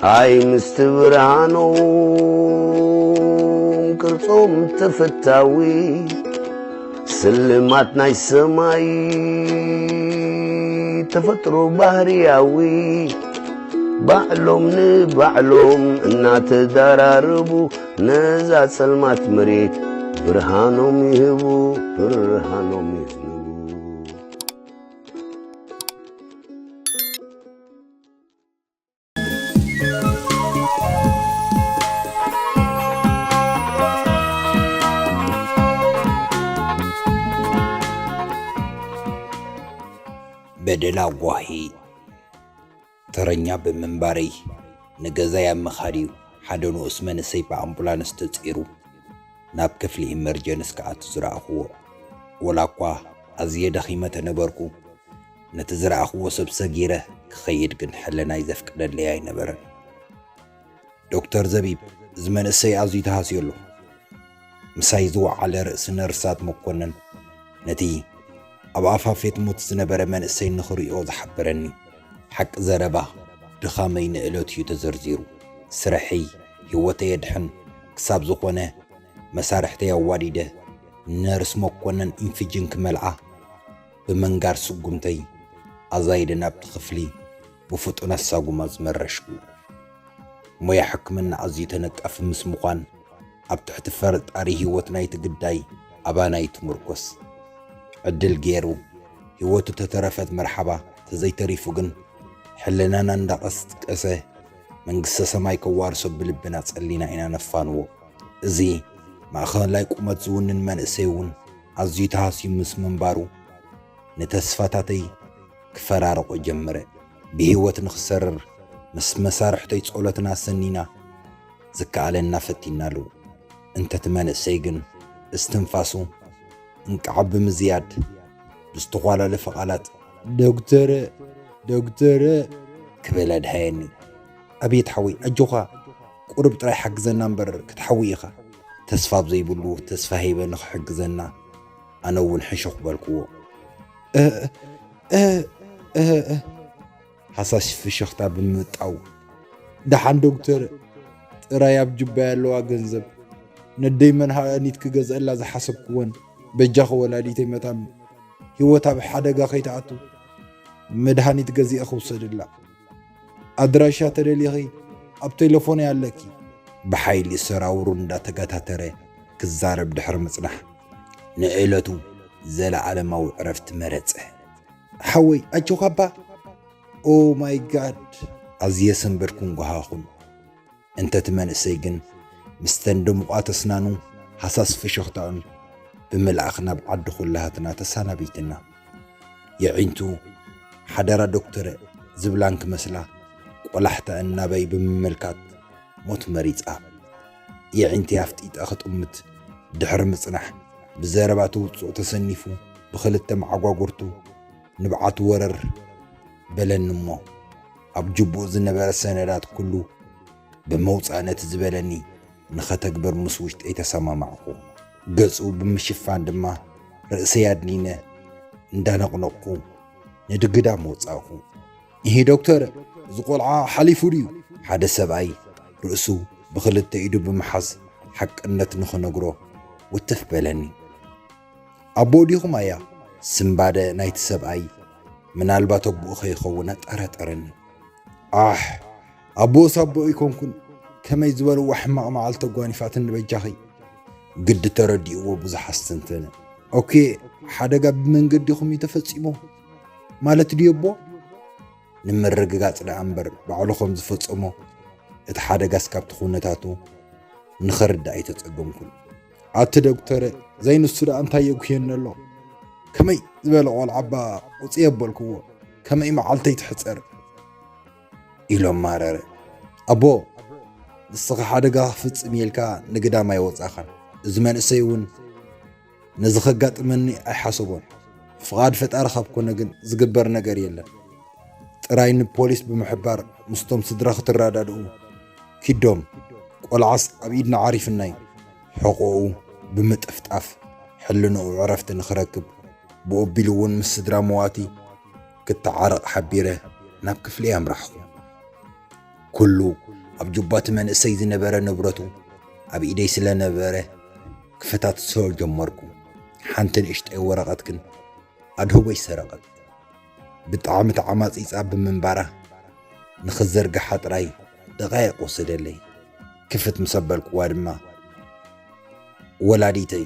ኣይ ምስቲ ብርሃኖም ቅርጾም ተፈታዊ፣ ስልማት ናይ ሰማይ ተፈጥሮ ባህርያዊ፣ ባዕሎም ንባዕሎም እናተዳራረቡ፣ ነዛ ጸልማት መሬት ብርሃኖም ይህቡ፣ ብርሃኖም ይህቡ። በደል ኣጓሂ። ተረኛ ብምንባረይ ንገዛይ ኣብ ምኻድ'ዩ ሓደ ንኡስ መንእሰይ ብኣምቡላንስ ተጺሩ ናብ ክፍሊ ኢመርጀንስ ክኣቱ ዝረኣኹዎ። ወላ እኳ ኣዝየ ደኺመ ተነበርኩ፣ ነቲ ዝረኣኹዎ ሰብ ሰጊረ ክኸይድ ግን ሕልናይ ዘፍቅደለይ ኣይነበረን። ዶክተር ዘቢብ፣ እዚ መንእሰይ ኣዝዩ ተሃስዩ ኣሎ። ምሳይ ዝወዓለ ርእሲ ነርሳት መኮነን ነቲ ኣብ ኣፋፌት ሞት ዝነበረ መንእሰይ ንኽርእዮ ዝሓበረኒ። ሓቂ ዘረባ፣ ድኻመይ ንእለቱ እዩ ተዘርዚሩ። ስርሐይ፣ ህይወተይ የድሕን ክሳብ ዝኾነ መሳርሕተይ ኣዋዲደ፣ ነርስ መኮነን ኢንፍጅን ክመልዓ ብምንጋር ስጉምተይ ኣዛይደ ናብቲ ክፍሊ ብፍጡን ኣሳጉማ ዝመረሽኩ። ሞያ ሕክምና ኣዝዩ ተነቃፊ ምስ ምዃን፣ ኣብ ትሕቲ ፈጣሪ ህይወት ናይቲ ግዳይ ኣባና ይትምርኮስ። ዕድል ገይሩ ህይወቱ ተተረፈት መርሓባ፣ ተዘይተሪፉ ግን ሕልናና እንዳቐስቀሰ መንግስተ ሰማይ ከዋርሶ ብልብና ጸሊና ኢና ነፋንዎ። እዚ ማእኸላይ ቁመት ዝውንን መንእሰይ እውን ኣዝዩ ተሃስዩ ምስ ምንባሩ፣ ንተስፋታተይ ክፈራርቖ ጀመረ። ብህይወት ንኽሰርር ምስ መሳርሕተይ ጸሎትና ሰኒና ዝከኣለና ፈቲናሉ። እንተ እቲ መንእሰይ ግን እስትንፋሱ እንቃዕ ብምዝያድ ብዝተዃላለፈ ቃላት "ዶክተረ፣ ዶክተረ" ክብል ኣድሃየኒ። "ኣቤት ሓወይ፣ ኣጆኻ፣ ቁሩብ ጥራይ ሓግዘና እምበር ክትሓዊ ኢኻ። ተስፋ ኣብ ዘይብሉ ተስፋ ሂበ ንኽሕግዘና ኣነ እውን ሕሹኽ በልክዎ። እህ፣ እህ፣ እህ፣ እህ። ሃሳስ ፍሽኽታ ብምምጣው፣ "ደሓን ዶክተር፣ ጥራይ ኣብ ጁባይ ኣለዋ ገንዘብ። ነደይ መድሃኒት ክገዝአላ ዝሓሰብክወን፣ በጃኺ ወላዲተይ መታን ህይወታ ኣብ ሓደጋ ከይትኣቱ መድሃኒት ገዚአ ክውሰድላ። ኣድራሻ ተደሊኺ ኣብ ቴሌፎነይ ኣለኪ።" ብሓይሊ ሰራውሩ እንዳተገታተረ ክዛረብ ድሕሪ ምጽናሕ፣ ንእለቱ ዘለኣለማዊ ዕረፍቲ መረጸ። "ሓወይ፣ ኣጆኻ እባ!" ኦ ማይ ጋድ! ኣዝየ ሰንበድኩን ጓሃኹን። እንተ እቲ መንእሰይ ግን፣ ምስተን ድሙቓት ኣስናኑ ሃሳስ ፍሽኽታኡን ብምልኣኽ ናብ ዓዲ ኩላህትና ተሳናቢትና። የዒንቱ፣ "ሓደራ ዶክተረ" ዝብላን ክመስላ፣ ቆላሕተኣን ናበይ ብምምልካት ሞት መሪጻ። የዒንተይ ኣፍጢጠ ክጥምት ድሕሪ ምጽናሕ፣ ብዘረባ ትውጽኦ ተሰኒፉ፣ ብኽልተ መዓጓጉርቱ ንብዓቱ ወረር በለኒ እሞ፣ ኣብ ጅቡኡ ዝነበረ ሰነዳት ኩሉ ብምውጻእ ነቲ ዝበለኒ ንኸተግብር ምስ ውሽጠይ ተሰማማዕኩ። ገጹ ብምሽፋን ድማ ርእሰይ ኣድኒነ እንዳነቕነቕኩ ንድግዳም ወጻእኩ። "እሂ ዶክተር፣ እዚ ቆልዓ ሓሊፉ ድዩ?" ሓደ ሰብኣይ ርእሱ ብኽልተ ኢዱ ብምሓዝ ሓቅነት ንኽነግሮ ውትፍ በለኒ። "ኣቦኡ ዲኹም ኣያ?" ስምባደ ናይቲ ሰብኣይ ምናልባት ኣቦኡ ከይኸውን ኣጠራጠረኒ። "ኣሕ፣ ኣቦኡስ ኣቦኡ ኣይኮንኩን፣ ከመይ ዝበልዋ ሕማቕ መዓልቲ ኣጓኒፋትኒ በጃኺ?" ግዲ ተረዲእዎ ብዙሕ ኣስተንተነ። "ኦኬ፣ ሓደጋ ብመንገዲኹም እዩ ተፈጺሙ ማለት ድዩ ኣቦ?" ንምርግጋጽ ደኣ እምበር ባዕሉ ከም ዝፈጸሞ እቲ ሓደጋስ ካብቲ ኩነታቱ ንኽርዳእ ኣይተጸገምኩን። "ኣቲ ዶክተረ፣ ዘይንሱ ደኣ እንታይ የጉህየኒ ኣሎ? ከመይ ዝበለ ቆልዓ እባ ውጽእ የበልክዎ፣ ከመይ መዓልተይ ትሕጸር?" ኢሉ ኣማረረ። "ኣቦ፣ ንስኻ ሓደጋ ክፍጽም ኢልካ ንግዳም ኣይወጻኻን። እዚ መንእሰይ እውን ነዚ ከጋጥመኒ ኣይሓሰቦን። ፍቓድ ፈጣሪ ካብ ኮነ ግን ዝግበር ነገር የለን። ጥራይ ንፖሊስ ብምሕባር ምስቶም ስድራ ክትረዳድኡ ኪዶም። ቆልዓስ ኣብ ኢድና ዓሪፍናይ። ሕቖኡ ብምጥፍጣፍ ሕልንኡ ዕረፍቲ ንኽረክብ፣ ብኡ ኣቢሉ እውን ምስ ስድራ መዋቲ ክተዓረቕ ሓቢረ ናብ ክፍሊ ኣምራሕኹ። ኩሉ ኣብ ጁባ እቲ መንእሰይ ዝነበረ ንብረቱ ኣብ ኢደይ ስለ ነበረ ክፈታትሶ ጀመርኩ። ሓንቲ ንእሽተይ ወረቐት ግን ኣድህቦ ይሰረቐት። ብጣዕሚ ተዓማጺጻ ብምንባራ ንኽዘርግሓ ጥራይ ደቓይቕ ወሰደለይ። ክፍት ምስ ኣበልኩዋ ድማ፣ "ወላዲተይ፣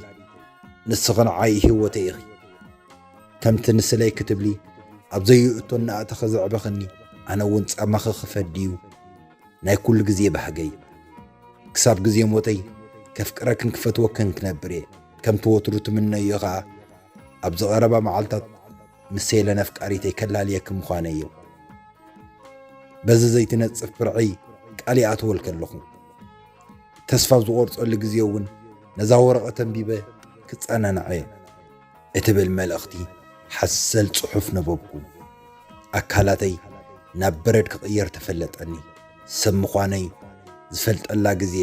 ንስኺ ንዓይ ህይወተይ ኢኺ። ከምቲ ንስለይ ክትብሊ ኣብ ዘይእቶ እናእተኸ ዘዕበኽኒ፣ ኣነ እውን ጻማኺ ክፈዲ እዩ ናይ ኩሉ ግዜ ባህገይ። ክሳብ ግዜ ሞተይ ከፍቅረክን ክፈትወክን ክነብር እየ። ከምቲ ወትሩ ትምነዮ ኸኣ፣ ኣብዚ ቀረባ መዓልታት ምስ ሄለን ኣፍቃሪተይ ከላልየኪ ምዃነይ እዩ። በዚ ዘይትነጽፍ ብርዒ ቃል ይኣትወልኪ ኣለኹ። ተስፋ ኣብ ዝቖርጸሉ ግዜ እውን ነዛ ወረቐት ኣንቢበ ክጸናናዕ እየ" እትብል መልእኽቲ ሓሰል ጽሑፍ ነበብኩ። ኣካላተይ ናብ በረድ ክቕየር ተፈለጠኒ። ሰብ ምዃነይ ዝፈልጠላ ግዜ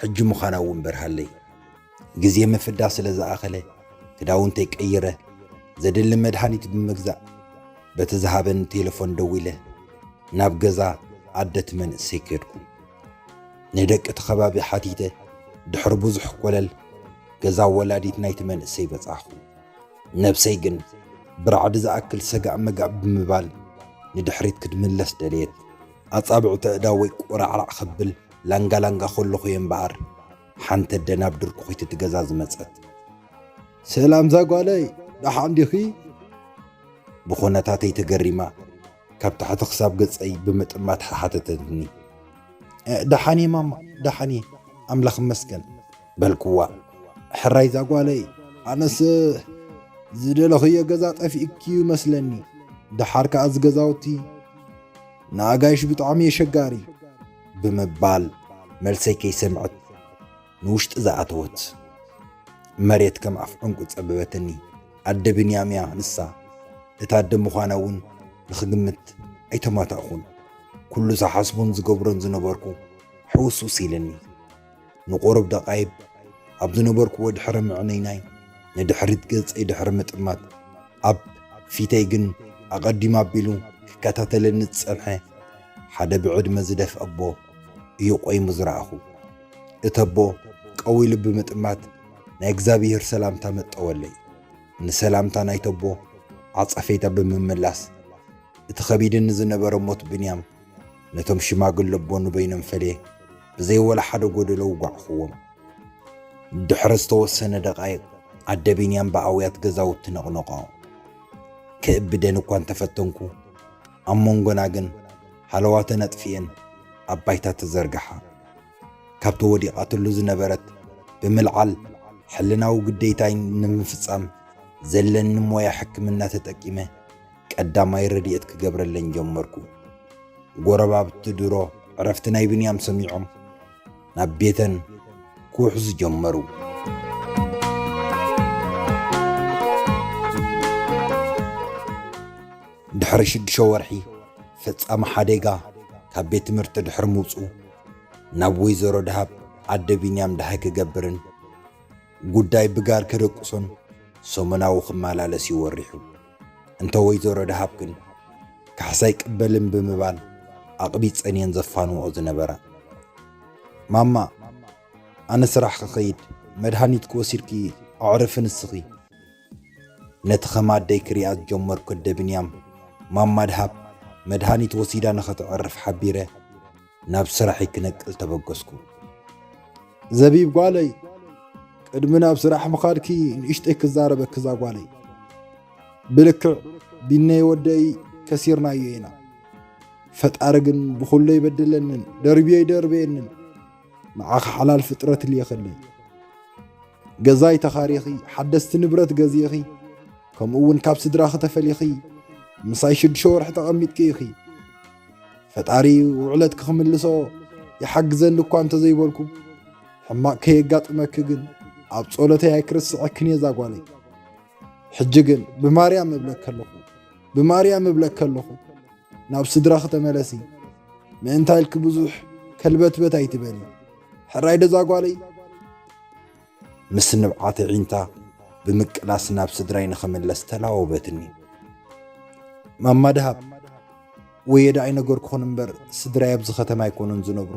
ሕጂ ምዃና እውን በርሃለይ። ግዜ ምፍዳ ስለ ዝኣኸለ፣ ክዳውንተይ ቀይረ፣ ዘድሊ መድሃኒት ብምግዛእ፣ በቲ ዝሃበኒ ቴሌፎን ደዊለ፣ ናብ ገዛ ኣደ እቲ መንእሰይ ከድኩ። ንደቂ እቲ ከባቢ ሓቲተ፣ ድሕሪ ብዙሕ ኮለል፣ ገዛ ወላዲት ናይቲ መንእሰይ በጻሕኹ። ነብሰይ ግን ብራዕዲ ዝኣክል ሰጋእ መጋእ ብምባል ንድሕሪት ክትምለስ ደለየት። ኣጻብዕቲ ኣእዳወይ ቆራዕራዕ ከብል ላንጋ ላንጋ ከለኹ እየ እምበኣር፣ ሓንቲ ኣደ ናብ ድርኩኺት እቲ ገዛ ዝመጸት። "ሰላም ዛጓለይ፣ ደሓን ዲኺ?" ብኹነታተይ ተገሪማ፣ ካብ ታሕቲ ክሳብ ገጸይ ብምጥማት ሓተተትኒ። "እ፣ ደሓን እየ ማማ፣ ደሓን እየ፣ ኣምላኽ ይመስገን" በልኩዋ። "ሕራይ ዛጓለይ፣ ኣነስ ዝደለኽዮ ገዛ ጠፊእኪ እዩ መስለኒ፣ ደሓር ከኣ እዚ ገዛውቲ ንኣጋይሽ ብጣዕሚ የሸጋሪ" ብምባል፣ መልሰይ ከይሰምዐት ንውሽጢ ዝኣተወት። መሬት ከም ኣፍ ዕንቁ ጸበበትኒ። ኣደ ብንያም እያ ንሳ። እታ ኣደ ምዃና እውን ንኽግምት ኣይተማታእኹን። ኩሉ ዝሓስቦን ዝገብሮን ዝነበርኩ ሕውስውስ ኢልኒ። ንቁሩብ ደቓይብ ኣብ ዝነበርኩዎ ድሕሪ ምዕንይናይ፣ ንድሕሪት ገጸይ ድሕሪ ምጥማት፣ ኣብ ፊተይ ግን ኣቐዲሙ ኣቢሉ ክከታተለኒ ዝጸንሐ ሓደ ብዕድመ ዝደፍአ ኣቦ እዩ ቆይሙ ዝረኣኹ። እቲ ኣቦ ቀው ኢሉ ብምጥማት ናይ እግዚኣብሄር ሰላምታ መጠወለይ። ንሰላምታ ናይቲ ኣቦ ዓጸፌታ ብምምላስ፣ እቲ ኸቢድኒ ዝነበረ ሞት ብንያም ነቶም ሽማግለ ኣቦ ንበይኖም ፈልየ ብዘይ ወላ ሓደ ጎደሎ ውጓዕኹዎም። ድሕሪ ዝተወሰነ ደቓይቕ ኣደ ቢንያም ብኣውያት ገዛውቲ ነቕነቐኦ። ክእብደን እኳ እንተፈተንኩ፣ ኣብ መንጎና ግን ሃለዋተን ኣጥፊኤን ኣብ ባይታ ተዘርግሓ። ካብቲ ወዲቓትሉ ዝነበረት ብምልዓል ሕልናዊ ግዴታይ ንምፍጻም ዘለኒ ሞያ ሕክምና ተጠቂመ ቀዳማይ ረድኤት ክገብረለን ጀመርኩ። ጎረባብቲ ድሮ ዕረፍቲ ናይ ብንያም ሰሚዖም ናብ ቤተን ክውሕዙ ጀመሩ። ድሕሪ ሽዱሽተ ወርሒ ፈጻሚ ሓደጋ ካብ ቤት ትምህርቲ ድሕሪ ምውጽኡ፣ ናብ ወይዘሮ ደሃብ ኣደ ቢንያም ደሃይ ክገብርን ጉዳይ ብጋር ከደቅሶን ሰሙናዊ ክመላለስ እዩ ወሪሑ። እንተ ወይዘሮ ደሃብ ግን ካሕሳ ኣይቅበልን ብምባል ኣቕቢጸን እየን ዘፋንወኦ ዝነበራ። "ማማ፣ ኣነ ስራሕ ክኸይድ፣ መድሃኒትኪ ወሲድኪ ኣዕርፊ ንስኺ" ነቲ ከም ኣደይ ክሪኣ ዝጀመርኩ ኣደ ብንያም፣ ማማ ደሃብ መድሃኒት ወሲዳ ንኸተዕርፍ ሓቢረ ናብ ስራሐይ ክነቅል ተበገስኩ። "ዘቢብ ጓለይ፣ ቅድሚ ናብ ስራሕ ምኻድኪ ንእሽተይ ክዛረበኪ እዛ ጓለይ። ብልክዕ ቢነይ ወደይ ከሲርናዮ ኢና። ፈጣሪ ግን ብኹሉ ኣይበድለንን፣ ደርብዮ ኣይደርበየንን። ንዓኺ ሓላል ፍጥረት ልኢኸለይ። ገዛይ ተኻሪኺ፣ ሓደስቲ ንብረት ገዚእኺ፣ ከምኡ እውን ካብ ስድራኺ ተፈሊኺ ምሳይ ሽዱሽተ ወርሒ ተቐሚጥኪ ኢኺ። ፈጣሪ ውዕለትኪ ክምልሶ ይሓግዘኒ እኳ እንተዘይበልኩ፣ ሕማቕ ከየጋጥመኪ ግን ኣብ ጸሎተይ ኣይክርስዐክን እየ እዛ ጓለይ። ሕጂ ግን ብማርያም እብለኪ ኣለኹ፣ ብማርያም እብለኪ ኣለኹ፣ ናብ ስድራኺ ተመለሲ። ምእንታ ኢልኪ ብዙሕ ከልበትበት ኣይትበሊ። ሕራይ ዶ እዛ ጓለይ?" ምስ ንብዓት ኣዒንታ ብምቅላስ ናብ ስድራይ ንኽምለስ ተላወበትኒ። "ማማ ደሃብ፣ ወየ ደኣ ኣይነገርኩኽን እምበር፣ ስድራይ ኣብዚ ከተማ ኣይኮኑን ዝነብሩ።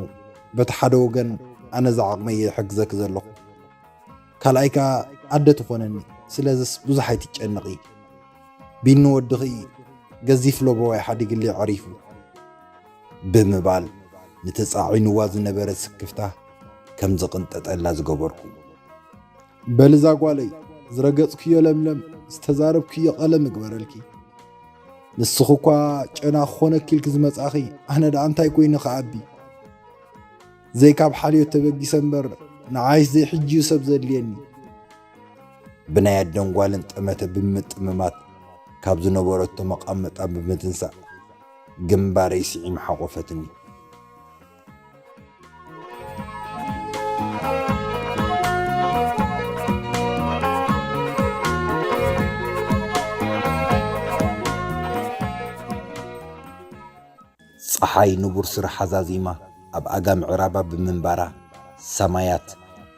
በቲ ሓደ ወገን ኣነ ዝዓቕመይ እየ ይሕግዘኪ ዘለኹ፣ ካልኣይ ከኣ ኣደ ትኾነኒ፣ ስለዝስ ብዙሕ ኣይትጨነቒ። ቢኒ ወድኺ ገዚፍ ለበዋይ ሓዲግለይ ዓሪፉ ብምባል ንተጻዒንዋ ዝነበረ ስክፍታ ከም ዝቕንጠጠላ ዝገበርኩ። በሊ እዛ ጓለይ ዝረገጽክዮ ለምለም ዝተዛረብክዮ ቀለም እግበረልኪ። ንስኺ እኳ ጨና ክኾነኪ ኢልኪ ዝመጻኺ ኣነ ደኣ እንታይ ኮይነ ክዓቢ? ዘይካብ ሓልዮት ተበጊሰ እምበር ንዓይስ ዘይሕጂ እዩ ሰብ ዘድልየኒ። ብናይ ኣደን ጓልን ጠመተ ብምጥምማት ካብ ዝነበረቶ መቐመጣ ብምትንሳእ ግንባረይ ስዒም ሓቖፈትኒ። ጸሓይ ንቡር ስራሕ ኣዛዚማ ኣብ ኣጋ ምዕራባ ብምንባራ፣ ሰማያት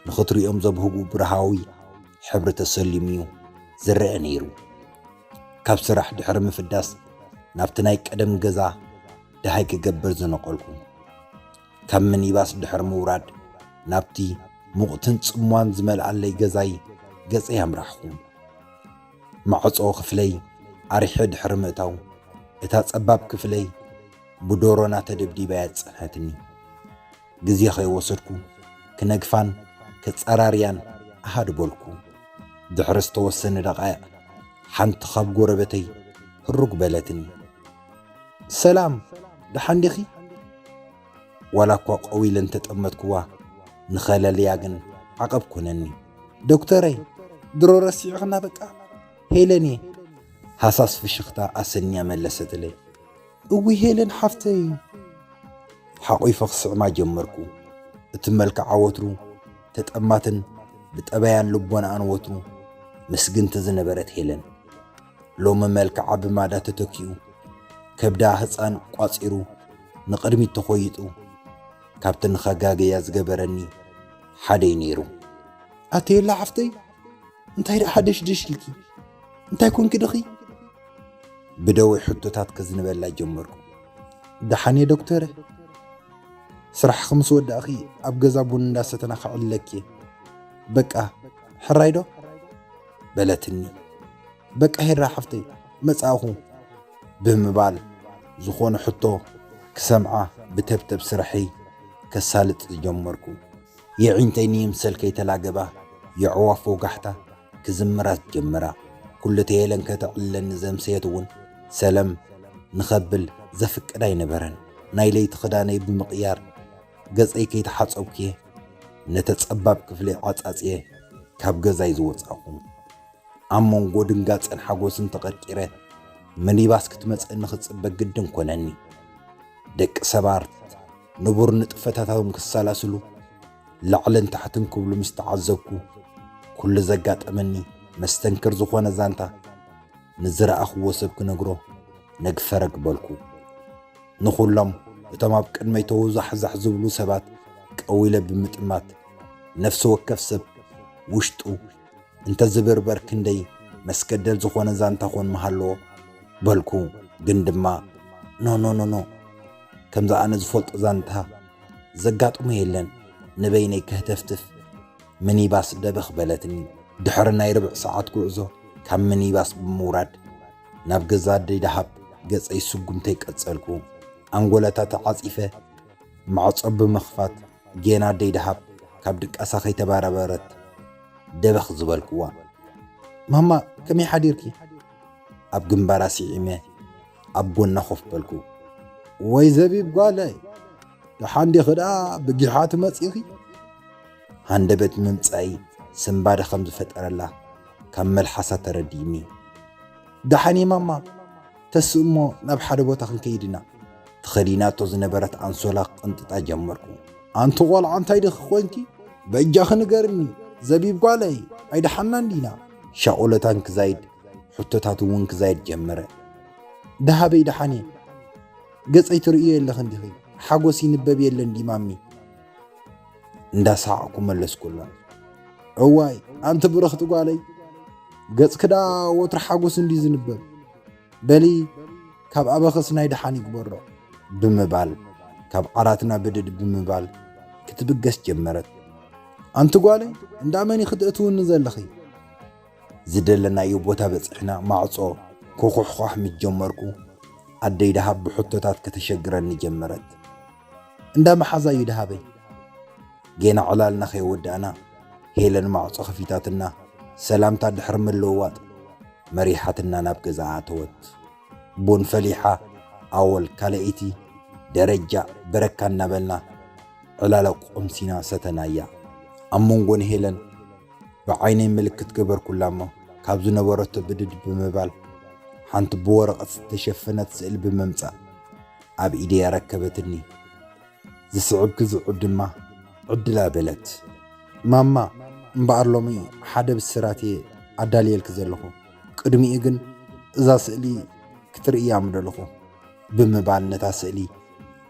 ንኽትሪኦም ዘብህጉ ብርሃዊ ሕብሪ ተሰሊሙ'ዩ ዝረአ ነይሩ። ካብ ስራሕ ድሕሪ ምፍዳስ ናብቲ ናይ ቀደም ገዛ ደሃይ ክገብር ዝነቐልኩ። ካብ ሚኒባስ ድሕሪ ምውራድ ናብቲ ሙቕትን ጽምዋን ዝመልኣለይ ገዛይ ገጸይ ኣምራሕኩ። ማዕጾ ክፍለይ ኣሪሐ ድሕሪ ምእታው፣ እታ ጸባብ ክፍለይ ብዶሮና ተደብዲባ እያ ዝጸንሐትኒ። ግዜ ከይወሰድኩ ክነግፋን ከጸራርያን ኣሃድበልኩ። ድሕሪ ዝተወሰነ ደቓይቕ ሓንቲ ካብ ጎረበተይ ህሩግ በለትኒ። ሰላም፣ ደሓን ዲኺ? ዋላ እኳ ቀዊለ እንተጠመትኩዋ፣ ንኸለልያ ግን ዓቐብ ኮነኒ። ዶክተረይ፣ ድሮ ረሲዕኽና በቃ። ሄለን እየ። ሃሳስ ፍሽኽታ ኣሰንያ መለሰትለይ። እውይ ሄለን ሓፍተይ። ሓቑፈ ክስዕማ ጀመርኩ። እቲ መልክዓ ወትሩ ተጠማትን ብጠባያን ልቦናኣን ወትሩ ምስግንቲ ዝነበረት ሄለን፣ ሎሚ መልክዓ ብማዳ ተተኪኡ፣ ከብዳ ህፃን ቋፂሩ ንቕድሚት ተኾይጡ፣ ካብቲ ንኸጋገያ ዝገበረኒ ሓደይ ነይሩ። ኣተየላ ሓፍተይ፣ እንታይ ደኣ ሓደሽደሽ ኢልኪ? እንታይ ኮንኪ ድኺ? ብደወይ ሕቶታት ከዝንበላ ጀመርኩ። ደሓን እየ ዶክተረ። ስራሕኺ ምስ ወዳእኺ ኣብ ገዛ ቡን እንዳሰተና ከዕልለኪ እየ። በቃ፣ ሕራይ ዶ? በለትኒ። በቃ ሄራ ሓፍተይ፣ መጻእኹ ብምባል ዝኾነ ሕቶ ክሰምዓ ብተብተብ ስርሐይ ከሳልጥ ዝጀመርኩ። የዒንተይ ንይምሰል ከይተላገባ የዕዋፍ ወጋሕታ ክዝምራ ጀመራ። ኩሉ ተየለን ከተዕልለኒ ዘምሰየት እውን ሰለም ንኸብል ዘፍቅድ ኣይነበረን። ናይ ለይቲ ክዳነይ ብምቕያር ገጸይ ከይተሓጸብኩ እየ ነተ ጸባብ ክፍለይ ዓጻጽየ ካብ ገዛይ ዝወጻኹ። ኣብ መንጎ ድንጋጸን ሓጎስን ተቐርቂረ፣ ሚኒባስ ክትመጸኒ ክጽበ ግድን ኮነኒ። ደቂ ሰባት ንቡር ንጥፈታቶም ክሰላስሉ ላዕልን ታሕትን ክብሉ ምስ ተዓዘብኩ፣ ኩሉ ዘጋጠመኒ መስተንክር ዝኾነ ዛንታ ንዝረኣኽዎ ሰብ ክነግሮ ነግፈረግ በልኩ። ንኹሎም እቶም ኣብ ቅድመይ ተወዛሕዛሕ ዝብሉ ሰባት ቀዊለ ብምጥማት፣ ነፍሲ ወከፍ ሰብ ውሽጡ እንተዝብርበር ክንደይ መስገደል ዝኾነ ዛንታ ኮን ምሃለዎ በልኩ። ግን ድማ ኖ ኖ ኖ ኖ፣ ከምዚ ኣነ ዝፈልጦ ዛንታ ዘጋጥሞ የለን። ንበይነይ ከህተፍትፍ ሚኒባስ ደበኽ በለትኒ። ድሕሪ ናይ ርብዕ ሰዓት ጉዕዞ ካብ ሚኒባስ ብምውራድ ናብ ገዛ ኣደይ ደሃብ ገጸይ ስጉምተይ ቀጸልኩ። ኣንጎለታ ተዓጺፈ ማዕጾ ብምኽፋት ጌና ኣደይ ደሃብ ካብ ድቃሳ ከይተባረበረት ደበኽ ዝበልክዋ። ማማ፣ ከመይ ሓዲርኪ? ኣብ ግንባራ ስዒመ ኣብ ጎና ኮፍ በልኩ። ወይ ዘቢብ ጓለይ፣ ደሓን ዲኺ ደኣ ብጊሓ ትመጺኺ? ሃንደበት ምምጻይ ስንባደ ከም ዝፈጠረላ ካብ መልሓሳ ተረዲእኒ። ደሓን እየ ማማ፣ ተስእ እሞ ናብ ሓደ ቦታ ክንከይድ ኢና። ተኸዲናቶ ዝነበረት ኣንሶላ ክቕንጥጣ ጀመርኩ። ኣንቲ ቆልዓ እንታይ ዲኺ ኮንኪ? በጃኺ ንገርኒ፣ ዘቢብ ጓለይ፣ ኣይደሓናን ዲና? ሻቑሎታን ክዛይድ፣ ሕቶታት እውን ክዛይድ ጀመረ። ደሃበይ ደሓን እየ። ገጸይ ትርእዮ የለኽን ዲኺ? ሓጎስ ይንበብ የለን ድዩ ማሚ? እንዳሰሓቕኩ መለስኩላ። እዋይ፣ ኣንቲ ብርኽቲ ጓለይ፣ ገጽኪ ደኣ ወትሩ ሓጎስ እንድዩ ዝንበብ። በሊ፣ ካብ ኣበኽስ ናይ ደሓን ይግበሮ። ብምባል፣ ካብ ዓራትና ብድድ ብምባል፣ ክትብገስ ጀመረት። ኣንቲ ጓለይ፣ እንዳ መን ኢኺ ትእትውኒ ዘለኺ? ዝደለናዮ ቦታ በጺሕና ማዕጾ ክኹሕኳሕ ምስ ጀመርኩ፣ ኣደይ ደሃብ ብሕቶታት ከተሸግረኒ ጀመረት። እንዳ መሓዛ እዩ ደሃበይ። ጌና ዕላልና ከይወዳእና፣ ሄለን ማዕጾ ከፊታትና፣ ሰላምታ ድሕሪ ምልውዋጥ፣ መሪሓትና ናብ ገዛኣ ኣተወት። ቡን ፈሊሓ፣ ኣወል ካልኣይቲ ደረጃ በረካ እናበልና፣ ዕላለ ቆምሲና ሰተናያ። ኣብ መንጎ ንሄለን ብዓይነይ ምልክት ገበርኩላ እሞ፣ ካብ ዝነበረቶ ብድድ ብምባል፣ ሓንቲ ብወረቐት ዝተሸፈነት ስእሊ ብምምጻእ፣ ኣብ ኢደይ ኣረከበትኒ። ዝስዕብ ክዝዕብ ድማ ዕድላ በለት። ማማ፣ እምበኣር ሎሚ ሓደ ብስራት እየ ኣዳልየልኪ ዘለኹ። ቅድሚኡ ግን እዛ ስእሊ ክትርእያ ምደለኹ፣ ብምባል ነታ ስእሊ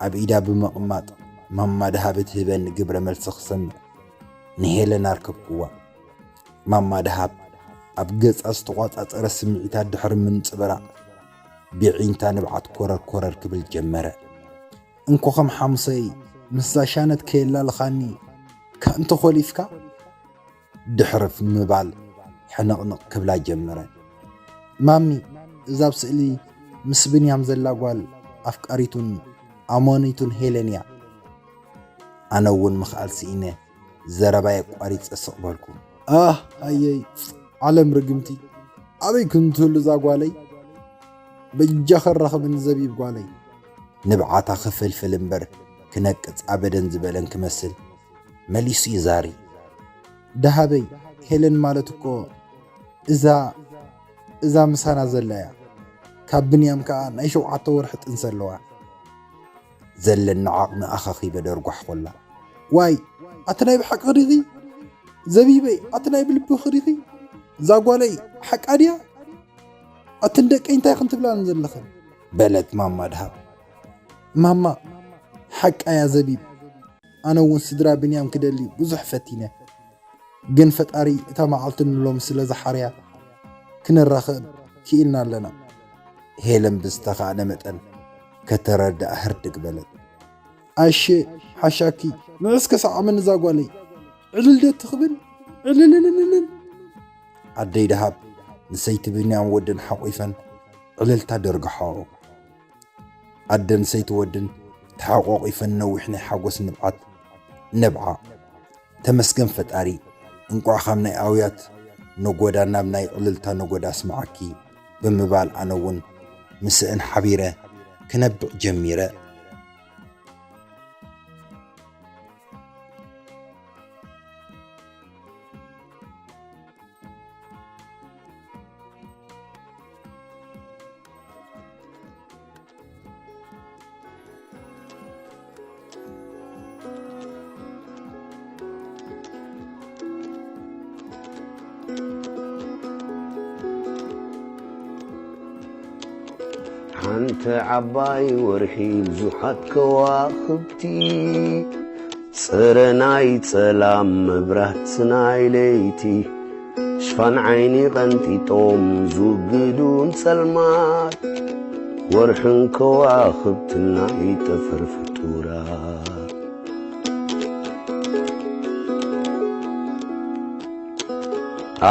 ኣብ ኢዳ ብምቕማጥ፣ ማማ ደሃብ እትህበኒ ግብረ መልሲ ክሰምዕ ንሄለን ኣርከብክዋ። ማማ ደሃብ ኣብ ገጻ ዝተቋጻጸረ ስምዒታት ድሕሪ ምንጽብራቕ፣ ብዒንታ ንብዓት ኮረር ኮረር ክብል ጀመረ። እንኮ ከም ሓሙሰይ ምስዛ ሻነት ከየላልኻኒ ከእንተ ኾሊፍካ? ድሕርፍ ምባል ሕንቕንቕ ክብላ ጀመረ። ማሚ፣ እዛ ኣብ ስእሊ ምስ ብንያም ዘላ ጓል ኣፍቃሪቱን ኣማኒቱን ሄለን እያ። ኣነ እውን ምኽኣል ስኢነ ዘረባይ ኣቋሪጸ ስቕ በልኩ። ኣህ ኣየይ ዓለም ርግምቲ፣ ኣበይ ክንትህሉ እዛ ጓለይ? በጃ ከራኽብኒ ዘቢብ ጓለይ። ንብዓታ ክፍልፍል እምበር ክነቅጽ ኣበደን ዝበለን ክመስል መሊሱ ይዛሪ። ደሃበይ፣ ሄለን ማለት እኮ እዛ፣ እዛ ምሳና ዘላ እያ። ካብ ብንያም ከኣ ናይ ሸውዓተ ወርሒ ጥንሲ ኣለዋ። ዘለኒ ዓቕሚ ኣኻኺበ ደርጓሕኩላ። ዋይ፣ ኣቲ ናይ ብሓቂ ዲኺ? ዘቢበይ፣ ኣቲ ናይ ብልብኺ ዲኺ? እዛ ጓለይ ሓቃ ድያ? ኣትን ደቀይ እንታይ ኢኽን ትብላኒ ዘለኽን? በለት ማማ ደሃብ። ማማ፣ ሓቃ እያ ዘቢብ። ኣነ እውን ስድራ ብንያም ክደሊ ብዙሕ ፈቲነ። ግን ፈጣሪ እታ መዓልቲ ንሎሚ ስለ ዝሓርያ፣ ክንራኸብ ክኢልና ኣለና። ሄለን ብዝተኻእለ መጠን ከተረድኣ ህርድግ በለት። ኣሸ፣ ሓሻኪ፣ ንዑ እስከ ሰዓመኒ እዛ ጓለይ። ዕልል ዶ ትኽብል? ዕልልልልልል። ኣደይ ደሃብ ንሰይቲ ብንያም ወደን ሓቑፈን ዕልልታ ደርግሓኦ። ኣደን ሰይቲ ወድን ተሓቋቒፈን ነዊሕ ናይ ሓጎስ ንብዓት ነብዓ። ተመስገን ፈጣሪ፣ እንቋዕ ካብ ናይ ኣውያት ነጎዳ ናብ ናይ ዕልልታ ነጎዳ ኣስምዓኪ ብምባል ኣነ እውን ምስአን ሓቢረ ክነብዕ ጀሚረ። ሓንቲ ዓባይ ወርሒ ብዙሓት ከዋኽብቲ፣ ጽረ ናይ ጸላም መብራት ናይ ለይቲ፣ ሽፋን ዓይኒ ቀንጢጦም ዝውግዱ ንጸልማት፣ ወርሕን ከዋኽብትን ናይ ጠፈር ፍጡራት።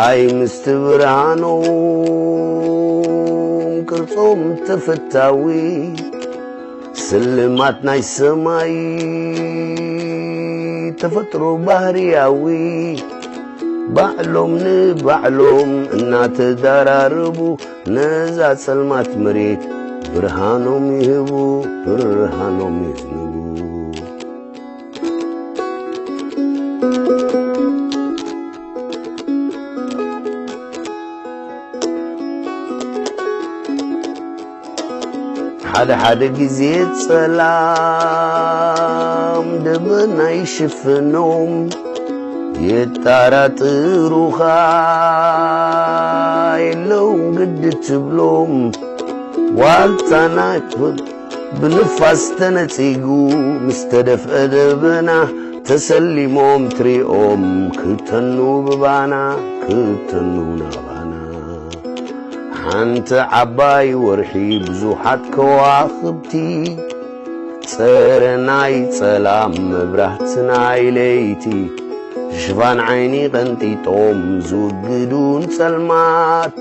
ኣይ ምስቲ ብርሃኖም ቅርጾም ተፈታዊ፣ ስልማት ናይ ሰማይ ተፈጥሮ ባህርያዊ፣ ባዕሎም ንባዕሎም እናተዳራረቡ፣ ነዛ ጸልማት መሬት ብርሃኖም ይህቡ፣ ብርሃኖም የዝንቡ። ሓደ ሓደ ግዜ ጸላም ደበና ይሽፍኖም፣ የጣራጥሩኻ የለውን ግዲ ትብሎም። ዋልታ ናይ ብ-፣ ብንፋስ ተነጺጉ ምስ ተደፍአ ደበና፣ ተሰሊሞም ትሪኦም ክተኑ ብባና፣ ክተኑ ናባና። ሓንቲ ዓባይ ወርሒ ብዙሓት ከዋኽብቲ፣ ጸረ ናይ ጸላም መብራህቲ ናይ ለይቲ ሽፋን ዓይኒ ቀንጢጦም ዝውግዱን ጸልማት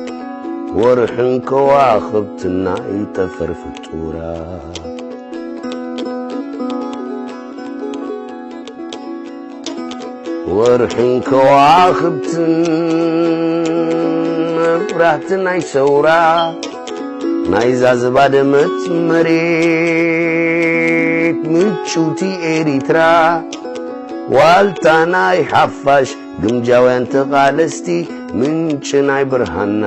ወርሕን ከዋኽብትን ናይ ጠፈር ፍጡራት ወርሕን ከዋኽብትን መብራህቲ ናይ ሰውራ ናይዛ ዝባደመት መሬት ምጭውቲ ኤሪትራ ዋልታ ናይ ሓፋሽ ግምጃውያን ተቓለስቲ ምንጭ ናይ ብርሃና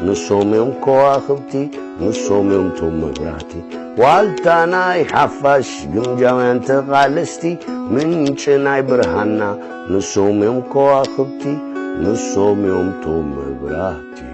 ንሶም እዮም ከዋኽብቲ ንሶም እዮም ቶም መብራህቲ ዋልታ ናይ ሓፋሽ ግምጃውያን ተቓለስቲ ምንጭ ናይ ብርሃና ንሶም እዮም ከዋኽብቲ ንሶም እዮም ቶም መብራህቲ